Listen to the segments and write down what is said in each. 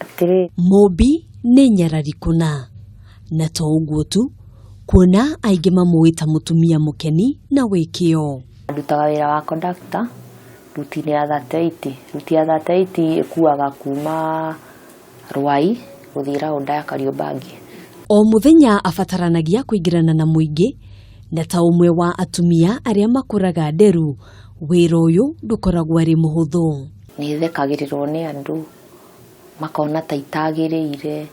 Atĩrĩ. Mũmbi nĩ nyarari kũna. Na to ũguo tu, kuona aingĩ mamũĩ ta mũtumia mũkeni na wĩ kĩo. Ndutaga wĩra wa conductor ruti-inĩ ya 38. Ruti ya 38 ĩkuaga kuma Ruai gũthiĩ raunda ya Kariobangi. O mũthenya abataranagia kũingĩrana na mũingĩ, na ta ũmwe wa atumia arĩa makũraga nderu, wĩra ũyũ ndũkoragwo arĩ mũhũthũ. Nĩ thekagĩrĩrwo nĩ andũ, makona ta itagĩrĩire,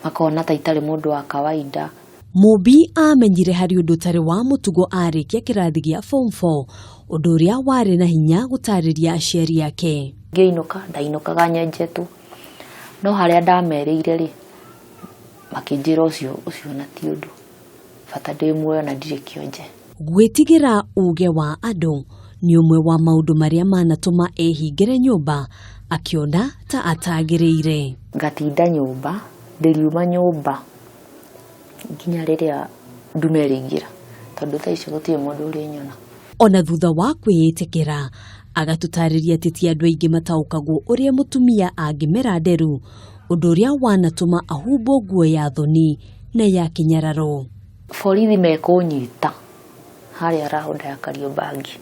makona ta itarĩ mũndũ wa kawaida. Mũmbi amenyire harĩ ũndũ ũtarĩ wa mũtugo arĩkia kĩrathi gĩa form 4, ũndũ ũrĩa warĩ na hinya gũtarĩria aciari ake. Ngĩinũka, ndainũkaga nyenjetwo, no harĩa ndamerĩire rĩ, makĩnjĩra ũcio ũcio na ti ũndũ, bata ndĩ muoyo na ndirĩ kĩonje. Gwĩtigĩra uge wa andũ nĩ ũmwe wa maũndũ marĩa manatũma ehingĩre nyũmba akĩona ta atagĩrĩire. Ngatinda nyũmba, ndĩriuma nyũmba nginya rĩrĩa ndume ĩrĩingĩra, tondũ thaa icio gũtirĩ mũndũ ũrĩnyona. Ona thutha wa kwĩĩtĩkĩra, agatũtarĩria atĩ ti andũ aingĩ mataũkagwo ũrĩa mũtumia angĩmera nderu, ũndũ ũrĩa wanatũma ahumbwo nguo ya thoni na ya kĩnyararo. Borithi mekũnyita harĩa raunda ya Kariobangi,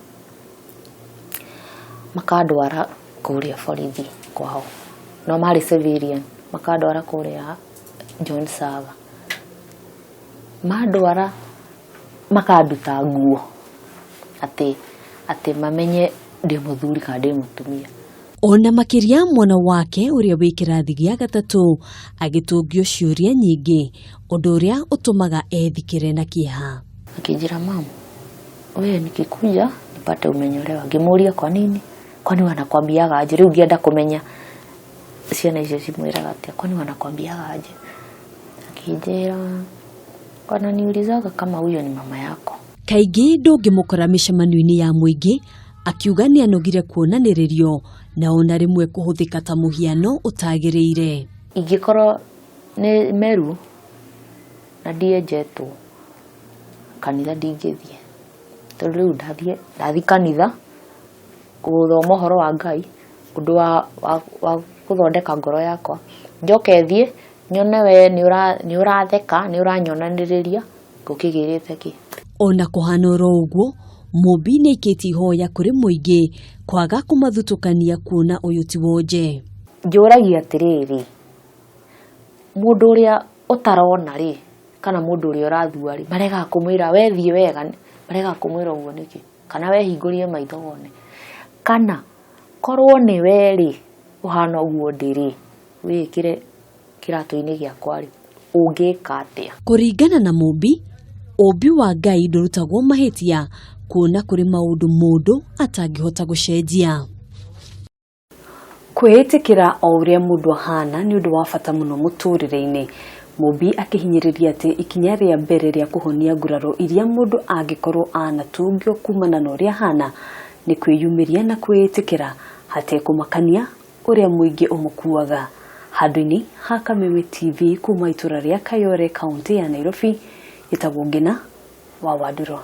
makandwara kũrĩa borithi kwao, no marĩ civilian, makandwara kũrĩa John Sava. Mandwara makanduta nguo atĩ atĩ mamenye ndĩ mũthuri kana ndĩ mũtumia. Ona makĩria mwana wake ũrĩa wĩ kĩrathi gĩa gatatũ agĩtũngio ciũria nyingĩ, ũndũ ũrĩa ũtũmaga ethikĩre na kĩeha. Akĩnjĩra, "Mum, wewe nikikuja nipate umenyolewa." Ngĩmũria, "Kwa nini? Kwani wanakwambiaga aje?" Rĩu ngĩenda kũmenya ciana icio cimwĩraga atĩa, "Kwani wanakwambiaga aje?" Akĩnjĩra, "Wananiulizaga kama huyo ni mama yako." Kaingĩ ndũngĩmũkora mĩcemanio-inĩ ya mũingĩ akiuga nĩ anogire kuonanĩrĩrio na ona rĩmwe kũhũthĩka ta mũhiano ũtagĩrĩire. Ingĩkorwo nĩ Meru na ndienjetwo, kanitha ndingĩthiĩ, tondũ rĩu ndathiĩ kanitha gũthoma ũhoro wa Ngai, ũndũ wa gũthondeka ngoro yakwa, njoke thiĩ nyone we nĩ ũratheka, nĩ ũranyonanĩrĩria, ngũkĩgĩrĩte kĩ? Ona kũhana oro ũguo, Mũmbi nĩ aikĩtie ihoya kũrĩ mũingĩ kwaga kũmathutũkania kuona ũyũ ti wonje. Njũragia atĩrĩrĩ, mũndũ ũrĩa ũtarona rĩ, kana mũndũ ũrĩa ũrathua rĩ, maregaga kũmwĩra we thiĩ wega, maregaga kũmwĩra ũguo nĩkĩ? Kana we hingũrie maitho wone. Kana korwo nĩ we rĩ, ũhana ũguo ndĩ rĩ, wĩĩkĩre kĩratũ-inĩ gĩakwa rĩ, ũngĩka atĩa? Kũringana na Mũmbi, ũmbi wa Ngai ndũrutagwo mahĩtia kuona kũrĩ maũndũ mũndũ atangĩhota gũcenjia. Kwĩĩtĩkĩra o ũrĩa mũndũ ahana nĩ ũndũ wa bata mũno mũtũrĩre-inĩ. Mũmbi akĩhinyĩrĩria atĩ ikinya rĩa mbere rĩa kũhonia nguraro iria mũndũ angĩkorwo anatũngio kumana na ũrĩa ahana nĩ kwĩyumĩria na kwĩĩtĩkĩra hatekũmakania ũrĩa mũingĩ ũmũkuaga. Handũ-inĩ ha Kameme TV kuma itũra rĩa Kayore, kaũntĩ ya Nairobi, ĩtagwo Ngina wa Wandũrũ.